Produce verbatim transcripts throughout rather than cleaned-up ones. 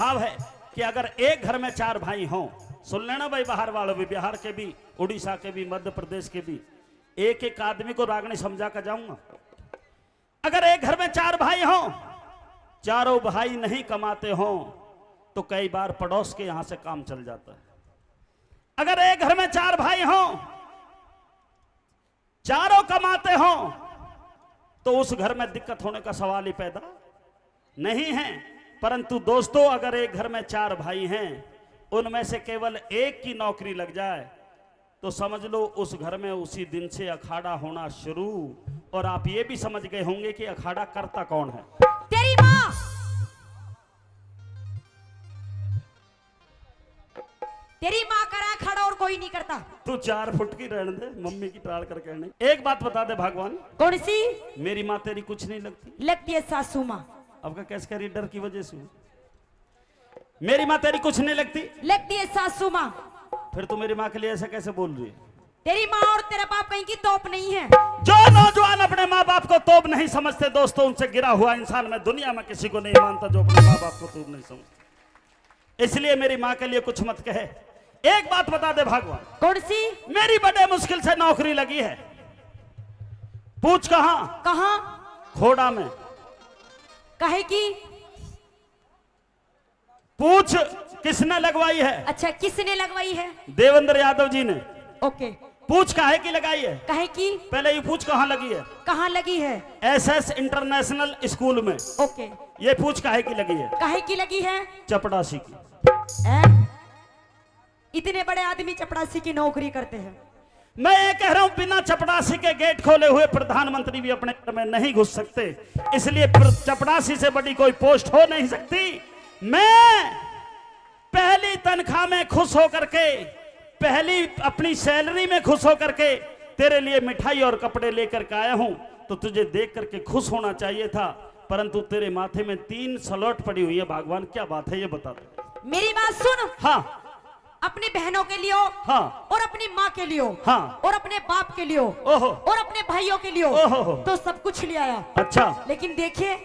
अब है कि अगर एक घर में चार भाई हों, सुन लेना भाई, बाहर वालों भी, बिहार के भी, उड़ीसा के भी, मध्य प्रदेश के भी, एक एक आदमी को रागनी समझा कर जाऊंगा। अगर एक घर में चार भाई हों, चारों भाई नहीं कमाते हों, तो कई बार पड़ोस के यहां से काम चल जाता है। अगर एक घर में चार भाई हों, चारों कमाते हों, तो उस घर में दिक्कत होने का सवाल ही पैदा नहीं है। परंतु दोस्तों, अगर एक घर में चार भाई हैं, उनमें से केवल एक की नौकरी लग जाए, तो समझ लो, उस घर में उसी दिन से अखाड़ा होना शुरू। और आप ये भी समझ गए होंगे कि अखाड़ा करता कौन है। तेरी माँ, तेरी माँ करा खड़ा और कोई नहीं करता। तू चार फुट की रहने दे, मम्मी की टाल करके नहीं। एक बात बता दे भगवान। कौन सी? मेरी माँ तेरी कुछ नहीं लगती। लगती है सासू माँ। अब का कैसे करी, डर की वजह से? मेरी माँ तेरी कुछ नहीं लगती। लगती है सासू माँ। फिर तू मेरी माँ के लिए ऐसे कैसे बोल रही है? तेरी माँ और तेरा बाप कहीं की तोप नहीं है। जो नौजवान अपने माँ बाप को तोप नहीं समझते दोस्तों, उनसे गिरा हुआ इंसान मैं दुनिया में किसी को नहीं मानता जो अपने माँ बाप को तोप नहीं समझते। इसलिए मेरी माँ के लिए कुछ मत कहे। एक बात बता दे भगवान। कौन सी? मेरी बड़े मुश्किल से नौकरी लगी है। पूछ कहाँ? कहाँ? खोड़ा में। काहे की? पूछ किसने लगवाई है? अच्छा, किसने लगवाई है? देवेंद्र यादव जी ने। ओके। पूछ काहे की लगाई है? काहे की? पहले ये पूछ कहाँ लगी है? कहाँ लगी है? एसएस इंटरनेशनल स्कूल में। ओके। ये पूछ काहे की लगी है? काहे की लगी है? चपड़ासी की। हैं? इतने बड़े आदमी चपड़ासी की नौकरी करते हैं। मैं ये कह रहा हूं, बिना चपड़ासी के गेट खोले हुए प्रधानमंत्री भी अपने घर में नहीं घुस सकते, इसलिए प्र-, चपड़ासी से बड़ी कोई पोस्ट हो नहीं सकती। मैं पहली तनख्वाह में खुश होकर के, पहली अपनी सैलरी में खुश होकर के तेरे लिए मिठाई और कपड़े लेकर के आया हूं, तो तुझे देख करके खुश होना चाहिए था, परंतु तेरे माथे में तीन स्लॉट पड़ी हुई है। भगवान, क्या बात है, ये बता दे। मेरी बात सुन। हाँ। अपनी बहनों के लिए हो, हाँ। और अपनी माँ के लिए हो, हाँ। और अपने बाप के लिए हो, ओहो। और अपने भाइयों के लिए हो, ओहो। तो सब कुछ ले आया। अच्छा। लेकिन देखिए,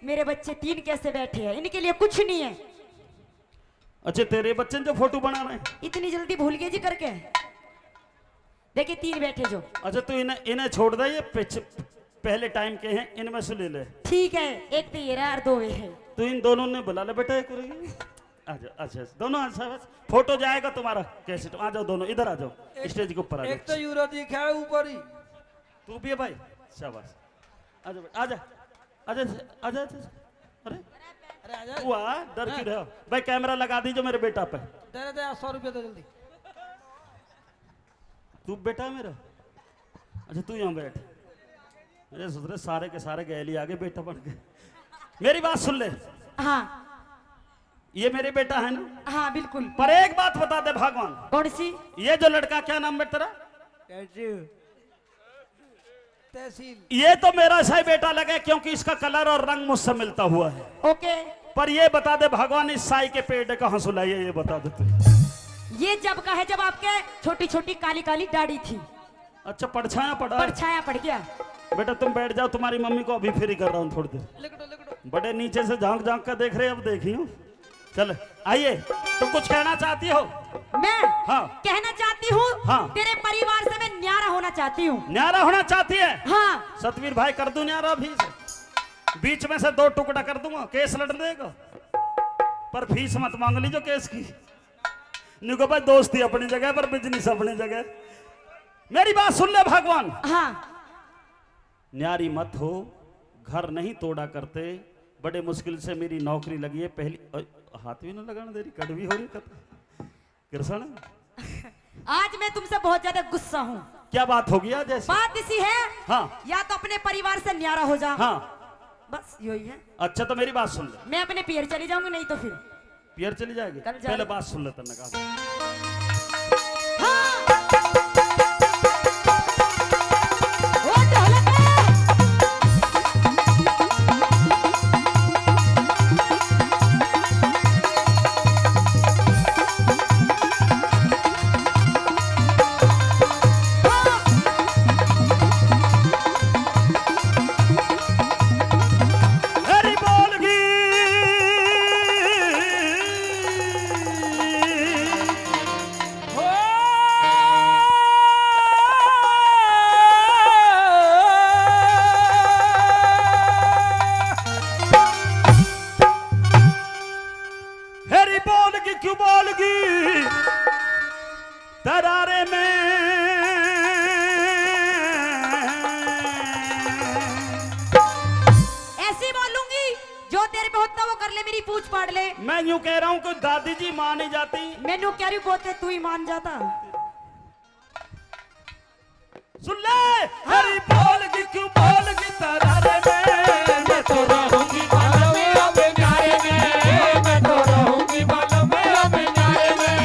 मेरे बच्चे तीन कैसे बैठे हैं, इनके लिए कुछ नहीं है। अच्छा, तेरे बच्चे ने जो फोटो बना रहे हैं? इतनी जल्दी भूल गए जी करके। देखिए, तीन बैठे जो। अच्छा, तू इन्हें, इन्हें छोड़ दे, ये पीछे, पहले टाइम के हैं, इनमें से ले ले। ठीक है, एक तो ये रहा और दो ये है। तू इन दोनों ने बुला ले बेटा, एक और ये। आ जाओ, अच्छा, दोनों आ, शाबाश। फोटो जाएगा तुम्हारा कैसेट। आ जाओ दोनों, इधर आ जाओ, एक, स्टेज के ऊपर आ जाओ। एक तो यूरो दिखा है ऊपर ही। तू भी है भाई, शाबाश। आ जाओ, आ जा, आ जा, आ जा, आ जा। अरे, अरे आ जा। तू आ, डर हाँ। क्यों रहे हो? भाई, कैमरा लगा दीजिए मेरे बेटा पे। दे दे, सौ रुपये दे जल्दी। तू बेटा है मेरा? अच्छा, तू यहाँ बैठ। अरे ससुरे, सारे के सारे गैली आ गए बेटा बन के। मेरी बात सुन ले। हाँ। ये मेरे बेटा है ना? हाँ, बिल्कुल। पर एक बात बता दे भगवान। कौन सी? ये जो लड़का, क्या नाम है तेरा? राजू। तहसील। ये तो मेरा सा ही बेटा लगे, क्योंकि इसका कलर और रंग मुझसे मिलता हुआ है। ओके। पर ये बता दे भगवान, इस साई के पेड़ ने कहाँ सुलाई है, ये बता दे तू। ये जब का है, जब आपके छोटी छोटी काली काली दाढ़ी थी। अच्छा, परछाया पड़ा है? परछाया पड़ गया। बेटा, तुम बैठ जाओ, तुम्हारी मम्मी को अभी फ्री कर रहा हूँ थोड़ी देर। लिकड़ो, लिकड़ो। बड़े नीचे से झांक झांक कर देख रहे, अब देखियो। चल, आइए, तो कुछ कहना चाहती हो? मैं हाँ। कहना चाहती हूँ, हाँ। तेरे परिवार से मैं न्यारा होना चाहती हूँ। न्यारा होना चाहती है? हाँ। सतवीर भाई, कर दूं न्यारा भी? बीच में से दो टुकड़ा कर दूंगा, केस लड़ देगा, पर फीस मत मांग लीजो केस की। न्यू को भाई, दोस्ती अपनी जगह पर बिजनेस अपनी जगह। मेरी बात सुन ले भगवान। हाँ। न्यारी मत हो, घर नहीं तोड़ा करते। बड़े मुश्किल से मेरी नौकरी लगी है पहली। ओए, हाथ भी ना लगाने दे रही, कड़वी हो रही कत-, कृष्ण। आज मैं तुमसे बहुत ज्यादा गुस्सा हूँ। क्या बात होगी आज ऐसी? बात इसी है, हाँ। या तो अपने परिवार से न्यारा हो जा। हाँ। बस यही है। अच्छा, तो मेरी बात सुन ले। मैं अपने पियर चली जाऊंगी, नहीं तो फिर। पियर चली जाएगी? कल जा पहले रही। बात सुन ले, तन्ने कहा। हाँ। ओ ढोलक। हरी बोल की। अरे मैं ऐसी बोलूंगी, जो तेरे पे होता वो कर ले, मेरी पूछ पाड़ ले। मैं यूं कह रहा हूँ, कोई दादी जी मान नहीं जाती। मैं यूं कह रही हूँ, बोते तू ही मान जाता। सुन ले। हाँ। अरे बोल की क्यों बोल की तारा रे मैं, मैं तो रहूंगी बालों में अब न्यारे में, मैं तो रहूंगी बालों में अब न्यारे में।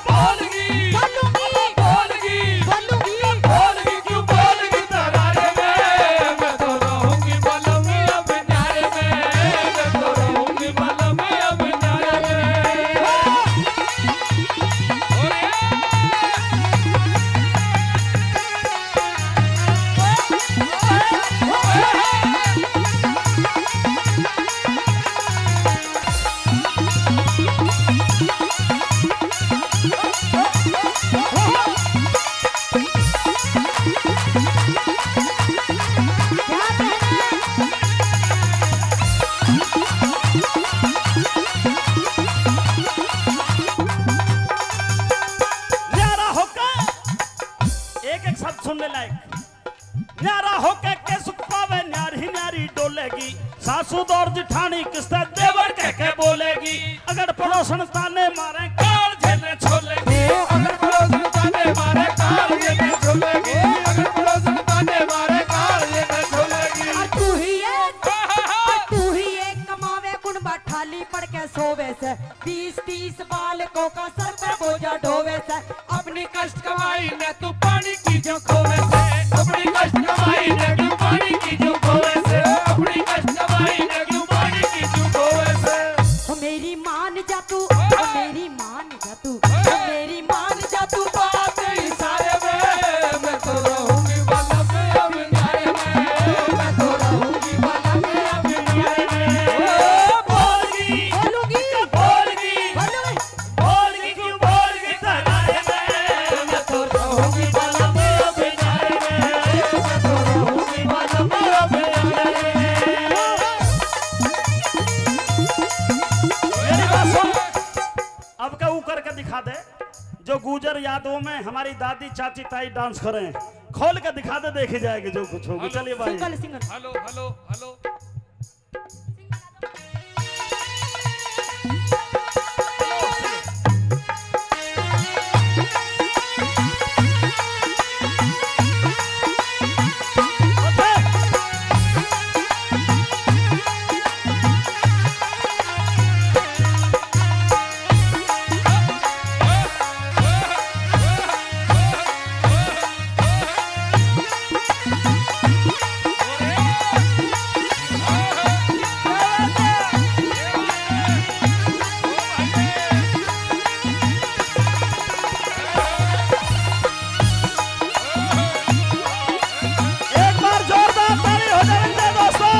बोल की, बोलूंगी, बोल की, बोलूंगी। बोल की क्यों बोल की तारा रे मैं, मैं तो रहूंगी बालों में अब न्यारे में, मैं तो रहूंगी बालों में अब न्यारे में। न्यारा होके एक एक शब्द सुनने लायक। न्यारा होके के सुख पावे, न्यारी न्यारी डोलेगी। सासू दौर जिठानी किसते देवर कह के बोलेगी। अगर पड़ोसन ताने मारे, काल झेले छोलेगी। अगर पड़ोसन ताने मारे, काल झेले छोलेगी। अगर पड़ोसन ताने मारे, काल झेले छोलेगी। और तू ही एक, और तू ही एक कमावे, कुण बाठाली पड़ के सोवे से। बीस तीस बालकों का सर पे बोझा ढोवे से। अपनी कष्ट कमाई ने तू पानी की जो खोवे से। अपनी कष्ट कमाई ने तू पानी की जो खोवे से। अपनी कष्ट कमाई ने तू पानी की जो खोवे से। ओ मेरी मान जा तू, ओ मेरी मान जा तू, ओ मेरी मान जा तू बात इशारे में। मैं तो रहूंगी बाला में अब न्यारे में, मैं तो रहूंगी बाला में अब न्यारे में। ओ बोलगी, बोलूंगी, बोलगी, बोलूंगी। बोलगी क्यों बोलगी तारे में, मैं तो रहूंगी बाला में अब न्यारे में, मैं तो रहूंगी बाला में अब न्यारे में। मेरी बात सुन। अब का ऊ करके दिखा दे, जो गुजर यादों में हमारी दादी, चाची, ताई डांस करें, खोल के दिखा दे, देखी जाएगी जो कुछ होगी। हेलो। चलिए भाई। Single, single. Hello, hello, hello. एक बार जोरदार ताली हो जाए दोस्तों।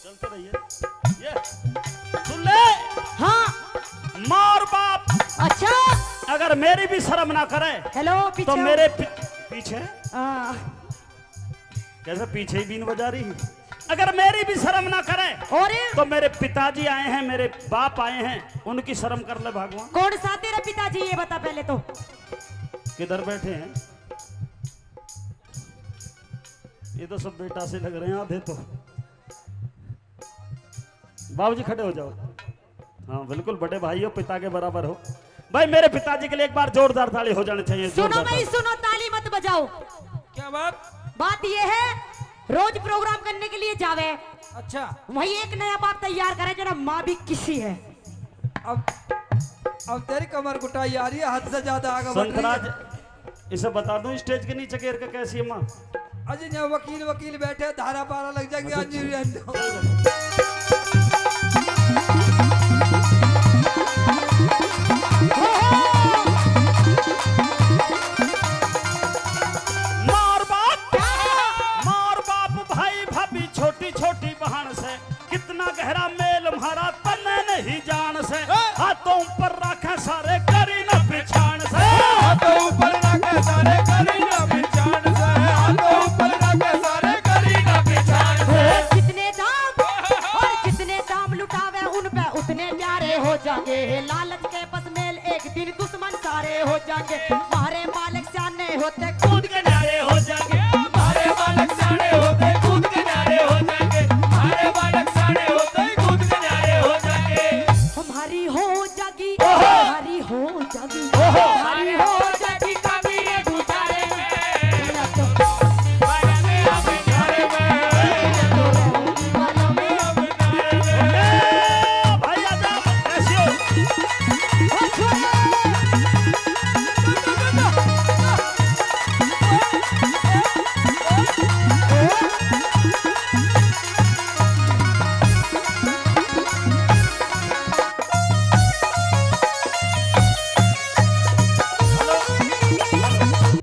चलते रहिए। ये सुन ले। हाँ। माँ और बाप, अच्छा। अगर मेरी भी शर्म ना करे, हेलो, तो पीछे हो। मेरे पी-, पीछे। हाँ। कैसे पीछे ही बीन बजा रही? अगर मेरी भी शर्म ना करे, और? तो मेरे पिताजी आए हैं, मेरे बाप आए हैं, उनकी शर्म कर ले भगवान। कौन सा तेरा पिताजी, ये बता पहले तो। किधर बैठे हैं? ये तो सब बेटा से लग रहे हैं आधे तो। बाबूजी खड़े हो जाओ। हाँ, बिल्कुल बड़े भाई हो, पिता के बराबर हो। भाई, मेरे पिताजी के लिए एक बार जोरदार ताली हो जानी चाहिए, सुनो जोरदार भाई, ताली। सुनो, ताली मत बजाओ। क्या बात? बात ये है, रोज प्रोग्राम करने के लिए जावे, अच्छा। वही एक नया बात तैयार करे, जरा माँ भी किसी है। अब अब तेरी कमर कुटाई आ रही है, हद से ज्यादा आगे बढ़ रही है। संतराज, इसे बता दूं स्टेज के नीचे गिर के कैसी है माँ? अजी, यहाँ वकील, वकील बैठे, धारा पारा लग जाएंगे। अच्छा, आज नहीं अच्छा। रहने दो। मार बाप, मार बाप, भाई भाभी, छोटी छोटी बहन से, कितना गहरा मेल म्हारा तन्ने नहीं जान से। हाथों ऊपर राखे सारे, करी ना पिछाण से। हाथों ऊपर राखे सारे, करी ना पिछाण से। हाथों ऊपर राखे सारे, करी ना पिछाण से। कितने दाम, और कितने दाम लुटावे उन पे उतने प्यारे हो जाएंगे। लालच के बस मेल एक दिन दुश्मन सारे हो जाएंगे। मारे मालिक स्याने होते कूद के न्यारे हो जाएंगे। मारे मालिक स्याने होते कूद के न्यारे हो जाएंगे। मारे मालिक स्याने होते कूद के न्यारे हो जाएंगे। हमारी हो जाएगी, ओहो। हमारी हो जाएगी, ओहो। हमारी हो जाएगी कमी रे गुजारे में। मैं तो भाई आजा, ऐसी हो।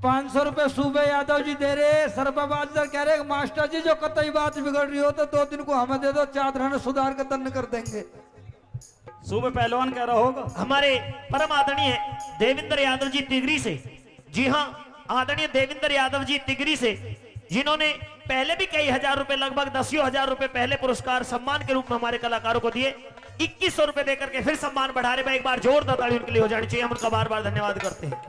पाँच सौ रुपए सूबे यादव जी दे रहे, सरबाबाद सर कह रहे, "मास्टर जी, जो कतई बात बिगड़ रही हो तो दो दिन को हमें दे दो, चार रहने सुधार के दंड कर देंगे।" सूबे पहलवान कह रहा होगा। हमारे परम आदरणीय देवेंद्र यादव जी तिगरी से, जी हाँ, आदरणीय देवेंद्र यादव जी तिगरी से, जिन्होंने पहले भी कई हजार रुपए, लगभग दसियों हजार रुपए पहले पुरस्कार सम्मान के रूप में हमारे कलाकारों को दिए, इक्कीस सौ रुपए देकर के फिर सम्मान बढ़ा रहे। मैं एक बार जोरदार ताली उनके लिए हो जानी चाहिए, हम उनका बार बार धन्यवाद करते हैं।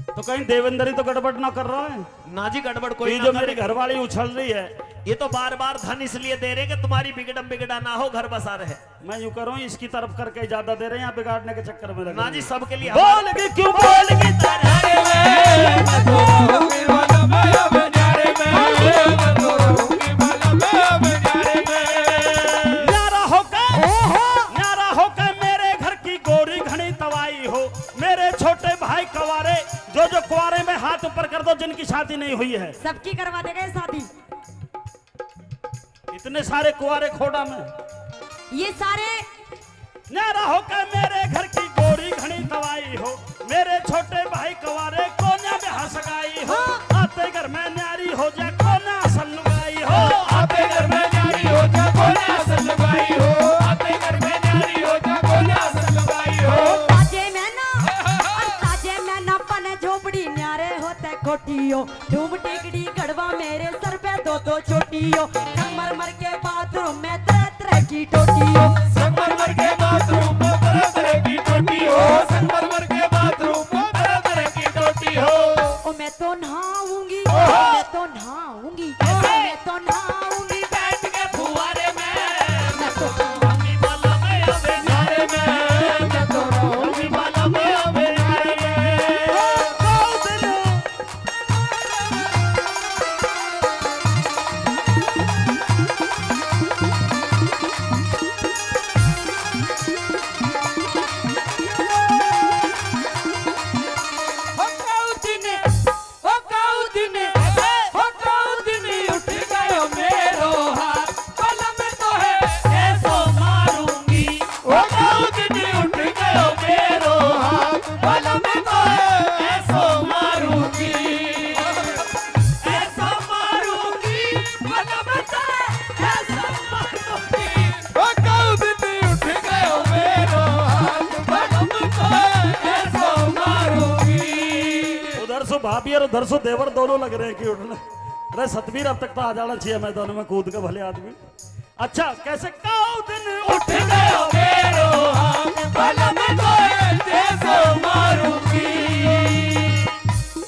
तो कहीं देवेंद्र ही तो गड़बड़ ना कर रहा है? ना जी, गड़बड़ कोई ये ना जो कर मेरी रहे। घरवाली उछल रही है। ये तो बार बार धन इसलिए दे रहे कि तुम्हारी बिगड़म बिगड़ा ना हो, घर बसा रहे। मैं यूं करूं, इसकी तरफ करके ज्यादा दे रहे हैं, यहाँ बिगाड़ने के चक्कर में लगे ना जी, हैं। सबके लिए बोल हमारे के क्यों बोल के तारे में, मैं तो रहूंगी वाला मैं अब न्यारे में, मैं तो रहूंगी वाला मैं अब न्यारे में। न्यारा होकर, ओहो। न्यारा होकर मेरे घर की गोरी घनी तवाई हो, मेरे छोटे भाई कुंवारे, जो जो कुंवारे में हाथ ऊपर कर दो, जिनकी शादी नहीं हुई है। सबकी करवा देगा ये शादी। इतने सारे कुंवारे खोड़ा में। ये सारे न्यारा होकर मेरे घर की गोरी घनी तवाई हो, मेरे छोटे भाई कुंवारे कोन्या में हंस गई हो। हाँ। आते घर में न्यारी हो जा कोन्या असल लुगाई हो। आते घर में न्यारी हो जा कोन्या असल लुगाई हो। आते घर में न्यारी हो जा कोन्या असल लुगाई हो। ताजे में ना, और ताजे में ना पन झोपड़ी न्यारे होते कोठी हो। धूम टिकड़ी गढ़वा मेरे सर पे दो दो चोटी हो। संगमरमर के बाथरूम में तरह तरह की टोटी हो। संगमरमर के बाथरूम में तरह तरह की टोटी हो। संगमरमर के बाथरूम में तरह तरह की टोटी हो। ओ मैं तो नहाऊंगी, ओहो। मैं तो नहाऊंगी, कैसे? मैं तो नहाऊंगी बैठ के फुहारे में। मैं तो नहाऊंगी बाला में, अबे न्यारे में। मैं तो नहाऊंगी बाला में, अबे न्यारे में। ओ, ओ, ओ, ओ। ओ काऊ दिन, ओ काऊ दिन, ओ काऊ दिन उठ गयो मेरो हाथ, बलम तो है ऐसो मारूंगी। ओ काऊ दिन उठ गयो मेरो हाथ, बलम तो है ऐसो मारूंगी। ऐसा मारूंगी, बलम तो है ऐसा मारूंगी। ओ काऊ दिन उठ गयो मेरो हाथ, बलम तो है ऐसो मारूंगी। उधर से भाभी और उधर से देवर दोनों लग रहे हैं कि उठने। अरे सतबीर, अब तक तो आ जाना चाहिए मैदान में कूद के भले आदमी। अच्छा, कैसे काऊ दिन उठ गयो मेरो हाथ, बलम तो है ऐसो मारूंगी।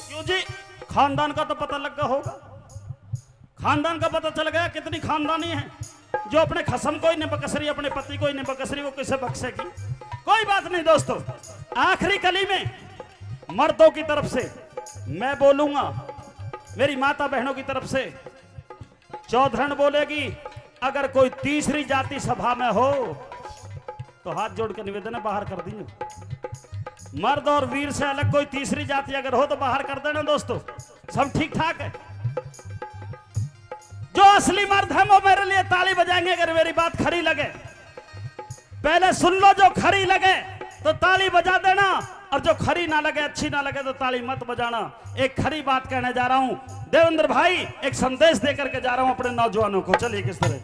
क्यों जी, खानदान का तो पता लगा होगा। खानदान का पता चल गया, कितनी खानदानी है जो अपने खसम को ही नहीं बकस रही, अपने पति को ही नहीं बकस रही, वो किसे बख्शेगी? कोई बात नहीं दोस्तों, आखिरी कली में मर्दों की तरफ से मैं बोलूंगा, मेरी माता बहनों की तरफ से चौधरण बोलेगी। अगर कोई तीसरी जाति सभा में हो तो हाथ जोड़ के निवेदन है, बाहर कर दीजिए। मर्द और वीर से अलग कोई तीसरी जाति अगर हो तो बाहर कर देना दोस्तों। सब ठीक ठाक है? जो असली मर्द हैं वो मेरे लिए ताली बजाएंगे अगर मेरी बात खरी लगे। पहले सुन लो, जो खरी लगे तो ताली बजा देना, और जो खरी ना लगे, अच्छी ना लगे तो ताली मत बजाना। एक खरी बात कहने जा रहा हूं। देवेंद्र भाई, एक संदेश दे करके जा रहा हूं अपने नौजवानों को। चलिए किस तरह।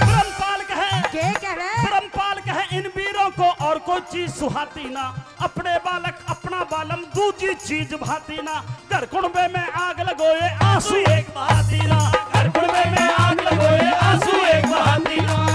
ब्रह्मपाल कहे, के कहे? ब्रह्मपाल कहे, इन वीरों को और कोई चीज सुहाती ना, अपने बालक अपना बालम दूजी चीज भाती ना। घर कुणबे में आग लगोए आंसू एक बहाती ना, घर कुणबे में आग लगोए आंसू एक बहाती ना।